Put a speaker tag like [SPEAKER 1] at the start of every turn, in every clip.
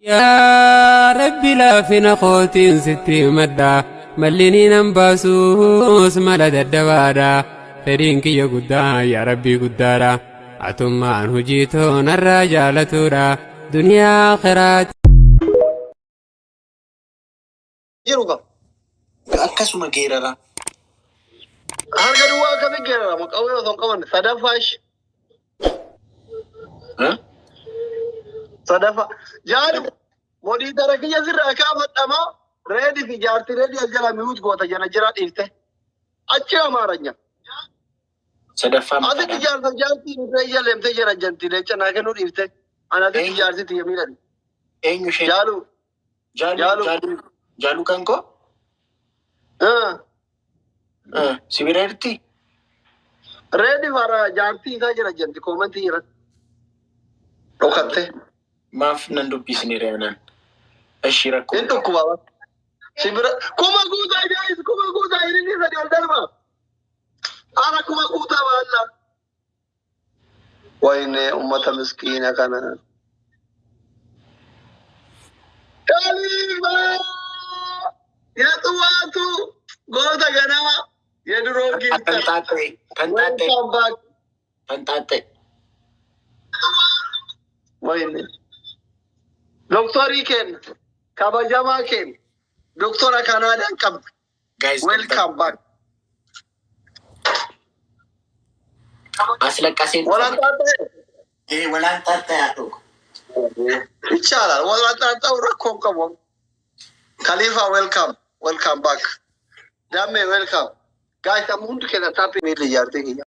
[SPEAKER 1] Yaa Rabbi laafina kootiin sitti himadha. Malli nan baasuus mala daddabaadha. Fedhiin kiyya guddaa yaa Rabbii guddaadha. Atummaan hojii too narraa jaalatuudha. Duniyaa akhiraati.
[SPEAKER 2] Jiru qaba.
[SPEAKER 3] Akkasuma geeraraa.
[SPEAKER 2] Harka duwwaa akkamitti geerarama? Qawwee osoo hin qabanne. Sadaffaa ishi. Sadaffaa. Jaalu modiitara kiyya sirraa kaafadhama. Reedi fi jaarti reedi as jala mute goota jala jira dhiifte. Achi amaaranya.
[SPEAKER 3] Sadaffaa
[SPEAKER 2] Asitti
[SPEAKER 3] maqaadhaan.
[SPEAKER 2] jaarsa jaartii irra ija leemtee jira janti leenca naa kennuu dhiifte. Ana asitti
[SPEAKER 3] Eenyu?
[SPEAKER 2] jaarsi tiyya miidhani.
[SPEAKER 3] Eenyu isheen?
[SPEAKER 2] Jaalu.
[SPEAKER 3] Jaaluu
[SPEAKER 2] Jaalu.
[SPEAKER 3] jaaluu jaaluu kan koo?
[SPEAKER 2] Ah.
[SPEAKER 3] Si bira jirti?
[SPEAKER 2] Reedi fara jaartii isaa jira janti koomantii jira. Dhokatte.
[SPEAKER 3] Maaf nan dubbisne re'anaan? Ishii rakkoo.
[SPEAKER 2] Hin dhukkuba. Si bira kuma guutaa guys kuma guutaa inni sadi ol darba. Ara kuma guutaa baalla. Wayne ummata miskiina kana. Khalifa የጥዋቱ goota ganama የድሮ gifter.
[SPEAKER 3] Tanxaaxxee tanxaaxxee
[SPEAKER 2] Welcome back.
[SPEAKER 3] tanxaaxxee.
[SPEAKER 2] Wayne. Doktorii keenya kabajamaa keenya doktora Kanaadaan qabdu.
[SPEAKER 3] Guys,
[SPEAKER 2] Welcome back.
[SPEAKER 3] Aslaqqaseen.
[SPEAKER 2] Walanxaaxxee.
[SPEAKER 3] Ee walanxaaxxee haa dhugu.
[SPEAKER 2] ይቻላል። ወላንጣጣው ረኮን ቀቦ Khalifa welcome, welcome back. Damme welcome. Guys, amma hundi keessa taappii miilli ijaartee kiyya.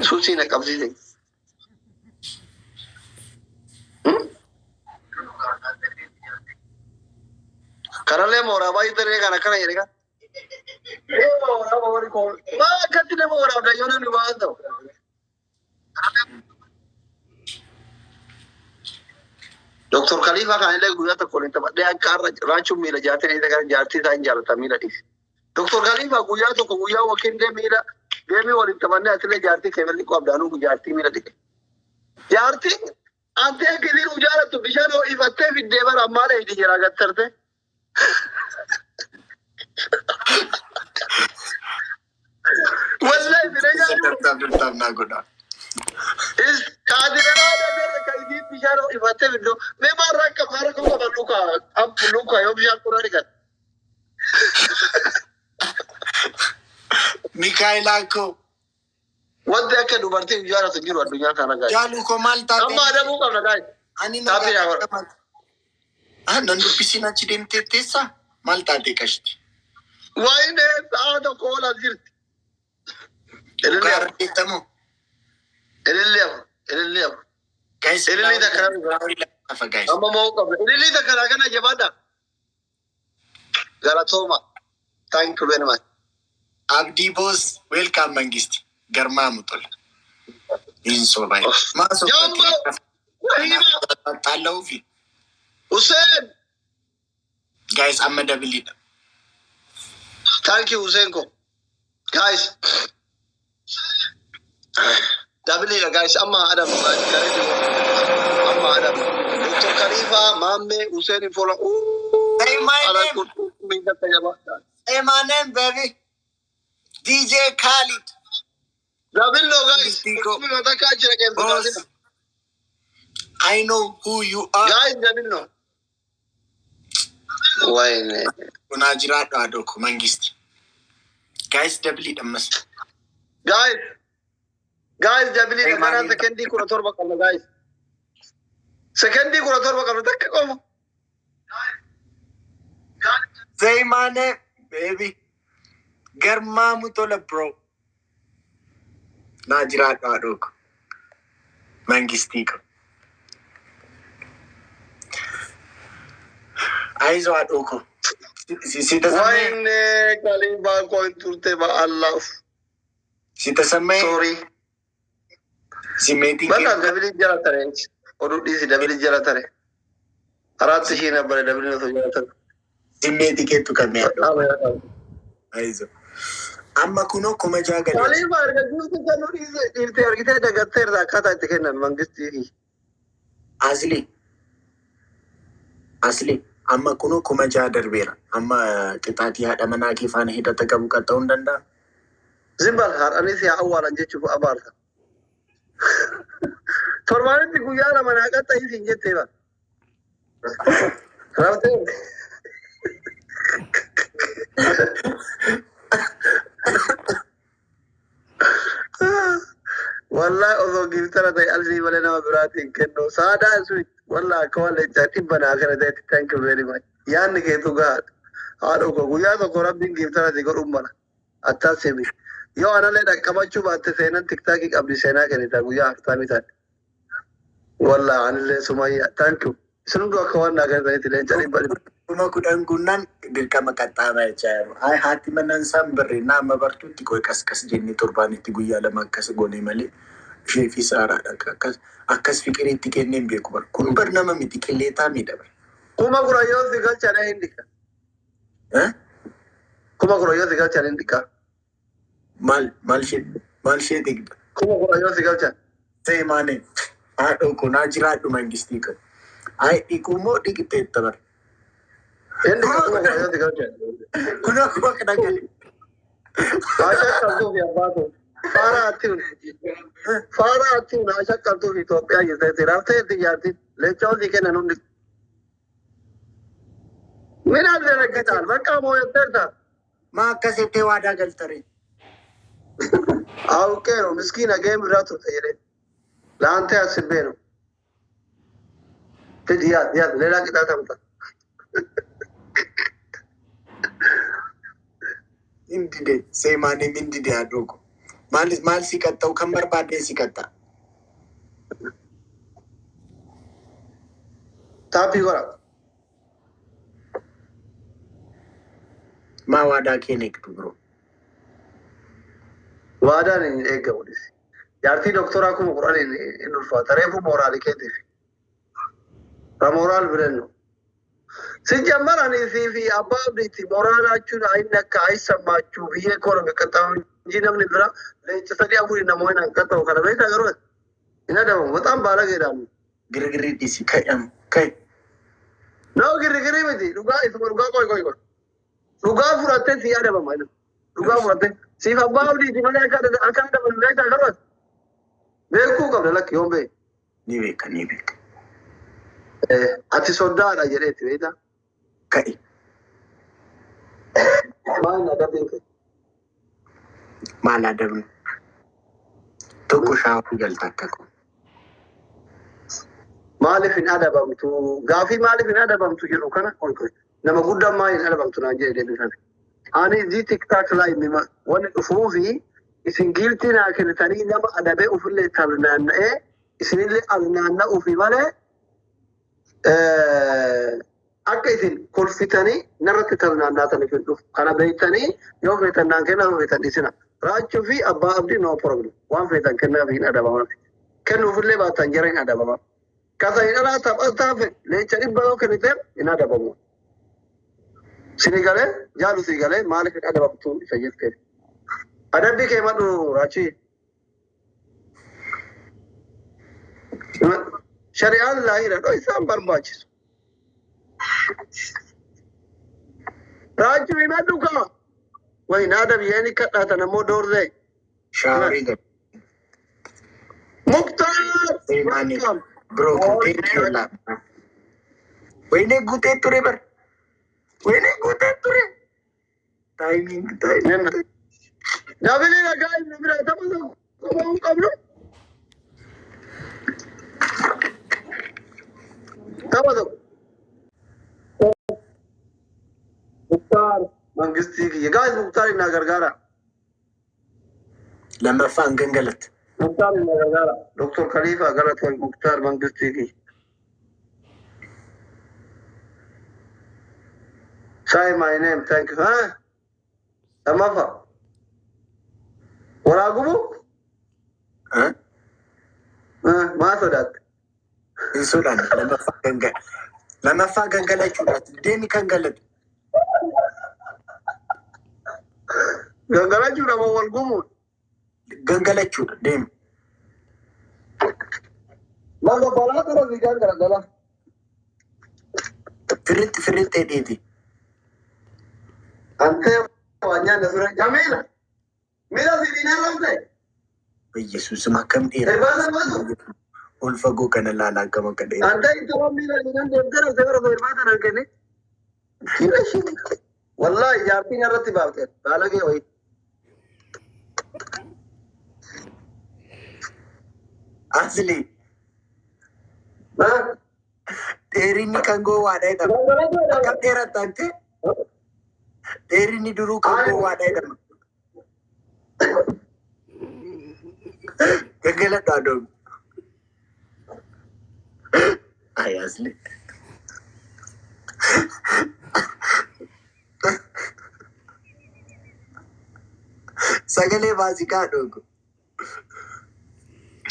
[SPEAKER 2] Suusii na qabsiise. Kanallee mooraa baay'ee daree kana akkana jedhe kan. Nama waraaba warri koo. Maa akkatti nama waraabda yoo namni waan ta'u. Doktor Khalifa kan illee guyyaa tokko waliin taphadhee akka har'a raachuun miila jaartii dhiise kana jaartii isaa hin jaallata miila dhiise. Doktor Khalifa guyyaa tokko guyyaa wakiillee miila geemii waliin taphannee asillee jaartii keemelli qabdaanuu jaartii miila dhiqe. Jaartiin ante akka isiin jaalattu bishaan ho'ifattee fiddee bara ammaa dheeydi jira gattarte. Wallahi bina
[SPEAKER 3] Sadartaa durtaaf naa godha.
[SPEAKER 2] Is kaadiraa dagarra kan isiin bishaan ho'ifattee fiddoo. Mee maal rakka maal rakka qaba luka ampu luka yoo bishaan quraa dhiqan.
[SPEAKER 3] Mikaa'elaa koo
[SPEAKER 2] Wanti akka dubartii hin jaalatu hin jiru addunyaa kana gaa'e.
[SPEAKER 3] jaaluu koo maal taate?
[SPEAKER 2] Amma adabuu qabna gaa'e.
[SPEAKER 3] Ani
[SPEAKER 2] Taappii yaa godha.
[SPEAKER 3] Ah, nan dubbisiin achi deemtee teessaa? Maal taate qashti?
[SPEAKER 2] Wayne sa'a tokko ol as jirti. Ilillee
[SPEAKER 3] Dhugaa
[SPEAKER 2] afur.
[SPEAKER 3] argettamoo?
[SPEAKER 2] Ilillee afur. Ilillee afur.
[SPEAKER 3] Guys,
[SPEAKER 2] Ilillee takka
[SPEAKER 3] lafa lafa guys.
[SPEAKER 2] Amma mo'uu qabna. Ilillee takka kana jabaadha. Galatooma. Thank you very much.
[SPEAKER 3] Abdii boss, welcome Mangisti. Garmaamu tola. Hin sobaa. Maa
[SPEAKER 2] Jambo. Wahima.
[SPEAKER 3] Xaalla'uufi.
[SPEAKER 2] Hussein.
[SPEAKER 3] Guys, amma dabiliidha.
[SPEAKER 2] Thank you Hussein ko. Guys. Dabiliidha guys. Amma Adam. Amma Adam. Dr. Khalifa, Mamme, Hussein Fola.
[SPEAKER 3] Say my
[SPEAKER 2] Ala
[SPEAKER 3] name.
[SPEAKER 2] qurxummii takka jabaadha.
[SPEAKER 3] Say my name, baby. DJ Khalid.
[SPEAKER 2] Dabillo guys.
[SPEAKER 3] Tiko.
[SPEAKER 2] Qurxummii mataa kaa jira qeensa
[SPEAKER 3] Boss.
[SPEAKER 2] kaasina.
[SPEAKER 3] I know who you are.
[SPEAKER 2] Guys, dabillo. Wayne.
[SPEAKER 3] Kunaa jiraadhu haadhoo Mangisti. Guys, dabiliidha ammas.
[SPEAKER 2] Guys. Guys, dabiliidha.
[SPEAKER 3] Hey,
[SPEAKER 2] Karaa
[SPEAKER 3] Maami.
[SPEAKER 2] sekendii 17 qabna guys. Sekendii 17 qabna takka qofa.
[SPEAKER 3] Say my name, baby. Garmaamu tola, bro. Naa jiraadhu haadhoo ko. Mangistii ko. Ayizoo haadhoo ko. Si tasammee.
[SPEAKER 2] Wayne Khalifa koo hin turte ba Allah.
[SPEAKER 3] Si tasammee.
[SPEAKER 2] Sorry.
[SPEAKER 3] Simeetiin
[SPEAKER 2] Bakka
[SPEAKER 3] kee.
[SPEAKER 2] dabilii jala tare. Oduu dhiisi dabilii jala tare. አራት ሺህ ነበረ double ነው jala tare.
[SPEAKER 3] Simeetii keetu kamee haadhoo. Ayizoo. Amma kunoo 6,000 galee.
[SPEAKER 2] Khalifa erga giifti kennuu dhiise dhiiftee argitee dagatteerta akkaataa itti kennan mangistii.
[SPEAKER 3] Asli. Asli amma kunoo 6,000 darbeera. Amma qixaatii haadha manaa kee faana hidhata qabu qaxxa'uu hin danda'a.
[SPEAKER 2] Zimbal har'anis yaa awwaalan jechuuf abaarta. Torbaanitti guyyaa lama naa qaxxa'ii siin jettee bara. Raftee. Wallahi osoo giftara ta'e alsii malee nama biraatiin kennu. Saadaa sweet. Wallahi akka waan leencaa dhibba naa kana ta'etti, thank you very much. Yaadni keetu gahaadha. Haadha koo, guyyaa tokko rabbiin giftara si godhuun mala. Attaasimi. Yoo analee dhaqqabachuu baatte, seenan TikTokii qabdi, seenaa kennita guyyaa haftaamii taate. Wallahi anillee Sumayyaa, thank you. Isin hunduu akka waan naa kennitanitti leenca dhibba dhibba.
[SPEAKER 3] 10,000 guunnaan dirqama qaxxaamaa jechaa jiru. Ay, haati manaan isaan barreennaa amma bartuutti qoy qas jennee torbaanitti guyyaa lama akkas goone malee ishee fi Saaraadha. Akkas akkas fiqiriitti kennee hin beeku bar. Kun bar nama miti, qilleetaa miidha bar.
[SPEAKER 2] 10,000 yoo si galchan hin dhiqa.
[SPEAKER 3] Eh?
[SPEAKER 2] 10,000 yoo si galchan hin dhiqa.
[SPEAKER 3] Maal ishee dhigda?
[SPEAKER 2] 10,000 yoo si galchan.
[SPEAKER 3] Seemaane haadha koo, naa jiraadhu, mangistii qabu. Ay, dhiquu moo dhiqxeetta bar.
[SPEAKER 2] Hin dhiqa 10,000 yoo si galchan.
[SPEAKER 3] Kun akkuma kana gale.
[SPEAKER 2] Haashaa qabduuf abbaa koo. Faaraa attiin. Faaraa attiin haashaa qabduuf Itoophiyaa jirteetti. Raftee itti jaarti. Leenca olii kennan hundi. Min አስደነግጣል? በቃ ሞየተርታ
[SPEAKER 3] Maa akkas jettee waadaa galtare?
[SPEAKER 2] አውቄ ነው ምስኪን game irraa turte jedhee ለአንተ አስቤ ነው። ሂድ ያዝ ያዝ፣ ሌላ ቅጣት አምጣ።
[SPEAKER 3] Hin dide seemaaniin hin dide haadhoo koo. Maal maal si qaxxa'u kan barbaadde si qaxxa'a.
[SPEAKER 2] Tap godha.
[SPEAKER 3] Maa waadaa kee hin eegdu, bro?
[SPEAKER 2] Waadaan hin eegamu dhisi. Jaartii doktoraa 10,000 hin ulfaata. Reefu mooraalii keetiif. ለሞራል ብለን ነው ሲጀመር። እኔ ሲፊ አባ አብዲቲ ሞራላችሁን አይነካ አይሰማችሁ ብዬ እኮ ነው የሚቀጣው እንጂ namni bira leenca sadii afurii namoonni hanqata'u kana beektaa, garuu hin adabamu. በጣም ባለጌ ዳሉ።
[SPEAKER 3] Girgirii dhiisi, ka'e ka'e.
[SPEAKER 2] ነው girgirii miti, dhugaa isuma dhugaa. ቆይ ቆይ ቆይ, dhugaa fudhattee si adabama. Dhugaa fudhattee siif abbaa abdiiti malee akka adabamu beektaa, garuu beekuu qabda lakki yoon beeku.
[SPEAKER 3] Ni beeka, ni beeka.
[SPEAKER 2] Ati soddaadha jedheeti beektaa.
[SPEAKER 3] Ka'e.
[SPEAKER 2] Maal adabbiin kee?
[SPEAKER 3] Maal adabnu? Tokko shower galta akka koo.
[SPEAKER 2] Maaliif hin adabamtu? Gaafii maaliif hin adabamtu jedhu kana ol qoy. Nama guddaan maal hin adabamtu naan jedhe deebifame. Ani እዚህ TikTok ላይ wanni dhufuufi isin giiftii naa kennitanii nama adabee ofillee tarnaanna'ee isinillee arnaanna'uufi malee akka isin kolfitanii narratti tarnaannaataniif hin dhufu. Kana beektanii yoo feetan naan kennaa, yoo feetan dhisina. Raachuu fi abbaa abdii no problem. Waan feetan kennaaf, hin adabaman. Kennuufillee baatan jara hin adabaman. Kasa hin alaa taphataa fedhe leenca dhibba yoo kenniteef hin adabamu. Sini galee jaalu si galee maaliif hin adabamtu isa jetteef. Adabbii kee madhu, Raachii. Shari'aan laahira dhoo isaan barbaachisu. Raachuu, himadhu kaa. Wayi na adabi yeeni kadhaatan ammoo doorzee.
[SPEAKER 3] Shower galta.
[SPEAKER 2] Muktaar!
[SPEAKER 3] Seemaanii.
[SPEAKER 2] Welcome.
[SPEAKER 3] Bro, thank you la. Wayne guutee ture bar. Wayne guutee ture. Timing, timing.
[SPEAKER 2] Double ragaa inni bira tapha tokko hin qabnu. Tapha tokko. Muktaar mangistii kiyya. Guys, Muktaar innaa gargaara.
[SPEAKER 3] Lammaffaan gangalatti.
[SPEAKER 2] Muktaar innaa gargaara. Doktor Khalifa galatoon Muktaar mangistii kiyya. Say my name, thank you. Huh? Lammaffaa. Waraagubu? Maa sodaatte?
[SPEAKER 3] Hin sodaanne, lammaffaa gangala. Lammaffaa gangalachuudha. Deemi kan galatu.
[SPEAKER 2] Gangalachuudha moo wal gumuudha?
[SPEAKER 3] Gangalachuudha deemi.
[SPEAKER 2] Laga balaa gara sigaan garagala.
[SPEAKER 3] Firritti firritti hidhiiti.
[SPEAKER 2] Antee waan nyaanna ture. Jamiila. Miila si dhiinee ramte.
[SPEAKER 3] Yesuus akkam dheeraa.
[SPEAKER 2] Irbaata baatu.
[SPEAKER 3] Ol fagoo kana laalaa akkam akka dheeraa.
[SPEAKER 2] Antee itti waan miila dhiinan deemtee ramte bara irbaata nan kenne. Wallaahi jaartiin irratti baafte. Baalagee wayii.
[SPEAKER 3] Asli dheerinni kan gowwaadha jedhama. Akkam dheeratta ante? Dheerinni duruu kan gowwaadha jedhama. Gaggaladhu adoon. Ay asli. Sagalee baasikaa dhoogu.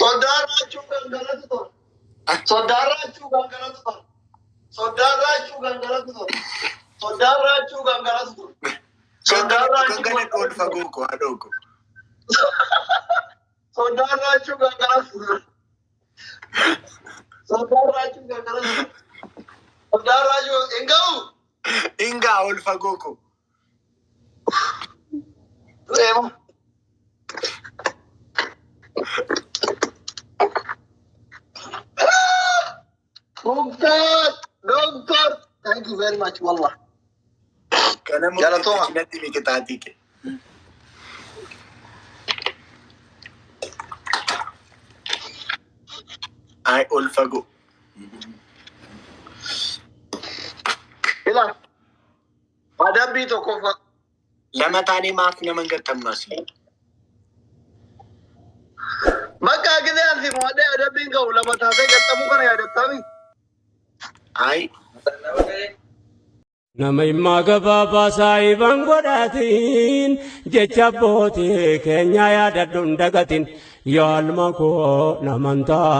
[SPEAKER 2] Soddaan raachuu gangalatu tola. Soddaan raachuu gangalatu tola. Soddaan raachuu gangalatu tola. Soddaan raachuu gangalatu tola. Soddaan raachuu
[SPEAKER 3] Gangaladhu ol fagoo koo haadhoo koo.
[SPEAKER 2] Soddaan raachuu gangalatu tola. Soddaan raachuu gangalatu tola. Soddaan raachuu hin ga'u.
[SPEAKER 3] Ingaa ol fagoo koo.
[SPEAKER 2] Deema. Muktaar! Doctor! Thank you very much, wallah.
[SPEAKER 3] Kana
[SPEAKER 2] Galatooma.
[SPEAKER 3] murteessinatti miqixaatii kee. Ay ol fagoo.
[SPEAKER 2] Ila. Adabbii tokkoffaa.
[SPEAKER 3] Lama taanee maaf nama hin gattamnu asli?
[SPEAKER 2] Bakka gisee ansi mo'adhee adabbiin ga'u lama taatee gaxxamuu kana yaadattami.
[SPEAKER 3] Ay
[SPEAKER 4] Nama himmaa gabaabaa saahiban godhatiin jecha abbootii keenya yaadadhu hin dagatin yaa ilma koo naman ta'a.